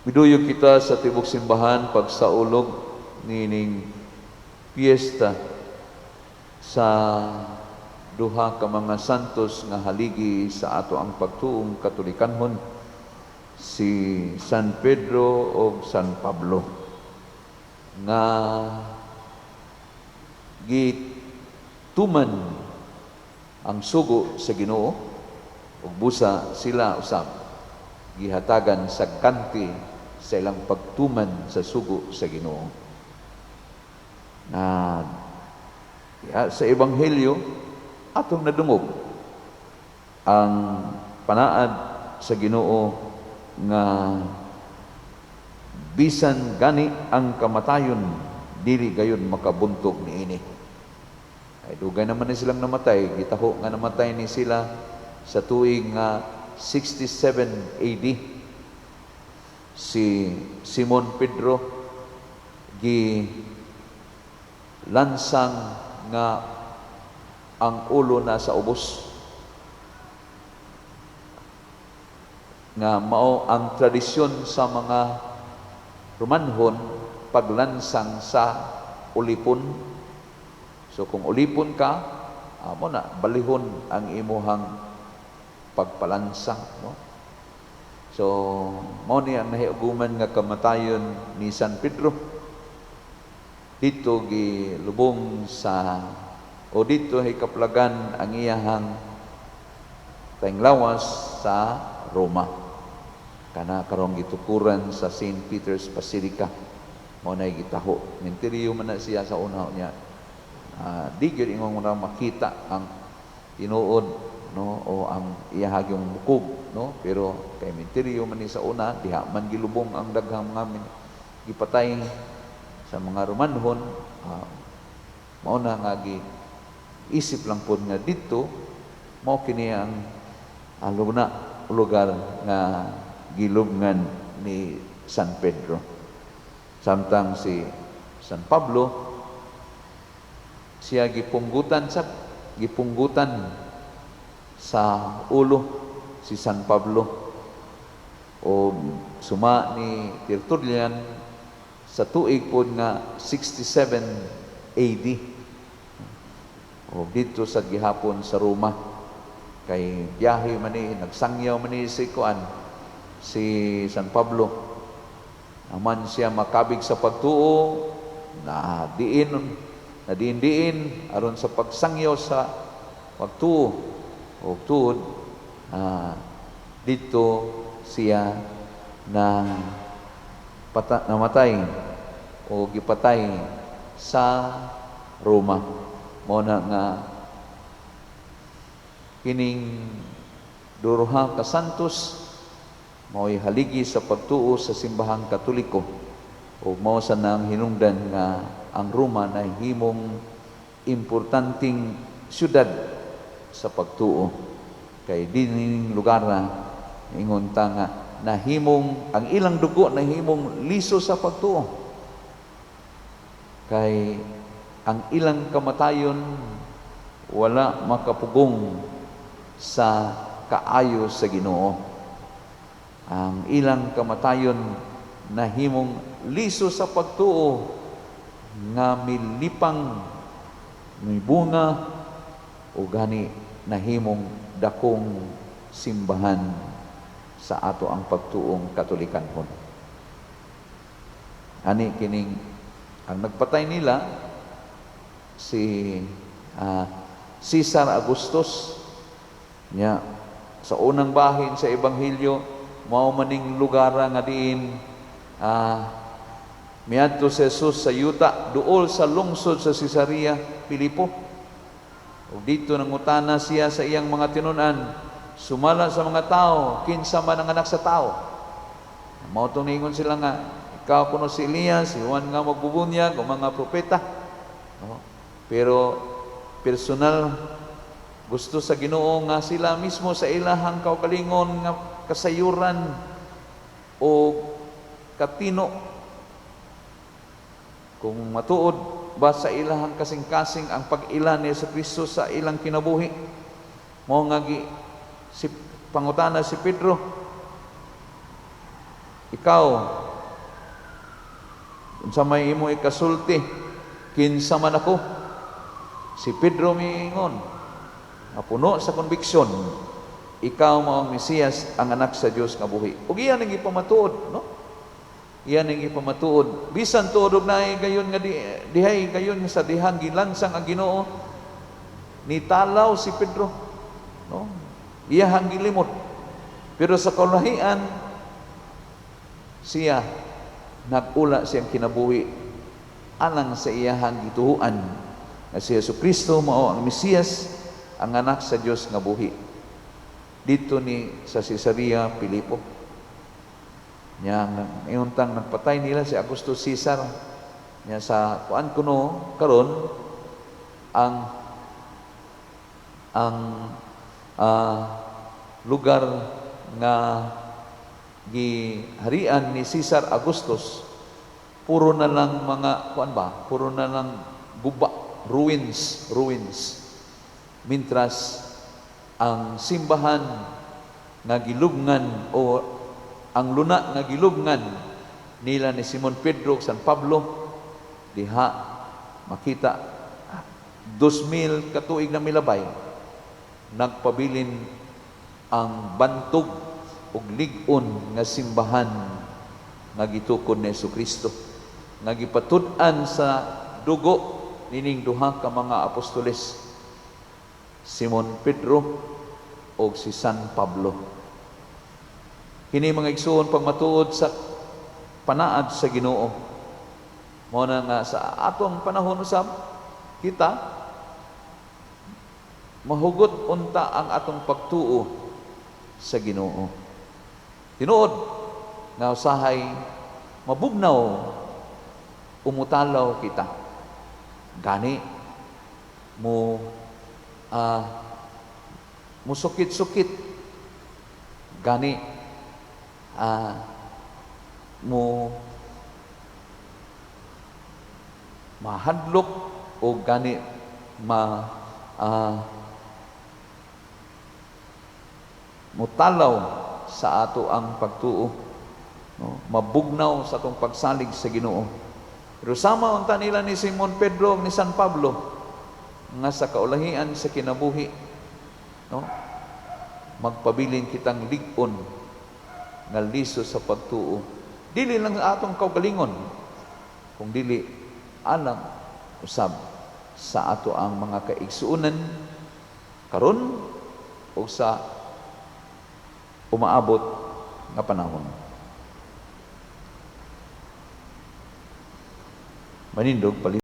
Miduyog kita sa tibok simbahan pagsaulog nining piyesta sa duha ka mga santos nga haligi sa ato ang pagtuong Katolikanhon, si San Pedro o San Pablo, nga gituman ang sugo sa Ginoo ug busa sila usab gihatagan sa ganti sa ilang pagtuman sa sugo sa Ginoo. Na ya, sa Ebanghelyo atong nadungog ang panaad sa Ginoo nga bisan gani ang kamatayon, dili gayon makabuntog niini. Ay dugay naman ni silang namatay, gitaho nga namatay ni sila sa tuig nga 67 AD. Si Simon Pedro gi lansang nga ang ulo na sa ubos, nga mao ang tradisyon sa mga Romanhon paglansang sa ulipon. So kung ulipon ka, amo na balihon ang imuhang pagpalansang, no? So mao ni ang nahiuguman nga kamatayon ni San Pedro. Dito gilubong sa o dito hikaplagan ang iyahang tenglawas sa Roma. Kana karong gitukuran sa St. Peter's Basilica. Mao nay gitaho. Menteriyo man na siya sa una niya. Di gyud ingon na makita ang tinuod, no, o ang iyahagyong bukog, no, pero kay menteriyo man ni sa una, diha man gilubong ang daghang mga gipatay sa mga Romanhon. Mao na nga gi isip lang pod nga dito mao kini ang lugna lugar nga gilubngan ni San Pedro. Samtang si San Pablo siya gipunggutan sa ulo si San Pablo o suma ni Tertullian sa tuig pod nga 67 AD o dito sa gihapon sa Roma, kay biyahe man ni, nagsangyaw man ni si kuan, si San Pablo. Aman siya makabig sa pagtuo na diin na diin-diin aron sa pagsangyaw sa pagtuo o tuod, dito siya na namatay o gipatay sa Roma. Mao na nga kining duha ka santos mao'y haligi sa pagtuo sa simbahang Katoliko ug mao sa nang hinungdan nga ang Roma nahimong importanteng syudad sa pagtuo, kay dining lugar na ingon ta nga nahimong ang ilang dugo nahimong liso sa pagtuo, kay ang ilang kamatayon wala makapugong sa kaayo sa Ginoo. Ang ilang kamatayon nahimong liso sa pagtuo nga milipang, mibunga o gani nahimong dakong simbahan sa ato ang pagtuong Katolikanhon. Ani kining ang nagpatay nila si Caesar Augustus nya. Sa unang bahin sa Ebanghelyo, mao maning lugar nga diin miadto si Jesus sa yuta duol sa lungsod sa Cesarea Filipo. Ug dito nangutana siya sa iyang mga tinun-an, "Sumala sa mga tao, kinsa man ang Anak sa Tao?" Mao tong niingon sila nga ikaw kuno si Elias, si Juan nga magbubunyag o mga propeta, no? Pero personal gusto sa Ginoo nga sila mismo sa ilahang kaugalingon nga kasayuran o katino, kung matuod ba sa ilahang kasing-kasing ang pag-ila ni Jesu Kristo sa ilang kinabuhi. Mao nga gi si pangutana si Pedro. Ikaw, unsa may imo ikasulti, kinsa man ako? Si Pedro miingon nga puno sa konbiksyon, "Ikaw mao ang Mesiyas, ang anak sa Dios nga buhi." Ug iya nang gipamatuod, no? Iya nang gipamatuod bisan tuod og naay gayon nga dihay gayon sa dihang gilansang ang Ginoo, nitalaw si Pedro, no? Iyahang gilimot. Pero sa kaulahian siya nag-ula siyang kinabuhi alang sa iyahang gituohan nga si Jesu Kristo mao ang Mesiyas, ang anak sa Dios nga buhi, dito ni sa Cesarea Filipo. Nya iuntang nagpatay nila si Augusto Caesar. Nya sa kuan kuno karon ang lugar nga giharian ni Caesar Augustus, puro na lang mga kuan ba, puro na lang guba, ruins, ruins, mintras ang simbahan nga gilubngan o ang luna nga gilubngan nila ni Simon Pedro ug San Pablo, diha makita 2,000 katuig na milabay, nagpabilin ang bantog ug lig-on nga simbahan nga gitukod ni Kristo nga gipatud-an sa dugo nining duha ka mga apostoles, Simon Pedro ug si San Pablo. Kini, mga igsuon, pagmatuod sa panaad sa Ginoo. Mao na nga sa atong panahon usab kita mahugot unta ang atong pagtuo sa Ginoo. Tinuod nga usahay mabugnaw, umutalaw kita. Gani mo musukit-sukit, gani mo mahadlok o gani ma mutalaw sa ato ang pagtuo, no? Mabugnaw sa atong pagsalig sa Ginoo. Pero sama unta nila ni Simon Pedro ug ni San Pablo nga sa kaulahian sa kinabuhi, no, magpabilin kitang lig-on nga liso sa pagtuo, dili lang sa atong kaugalingon kung dili alang usab sa ato ang mga kaigsuonan karon o sa umaabot nga panahon. Manindog pali.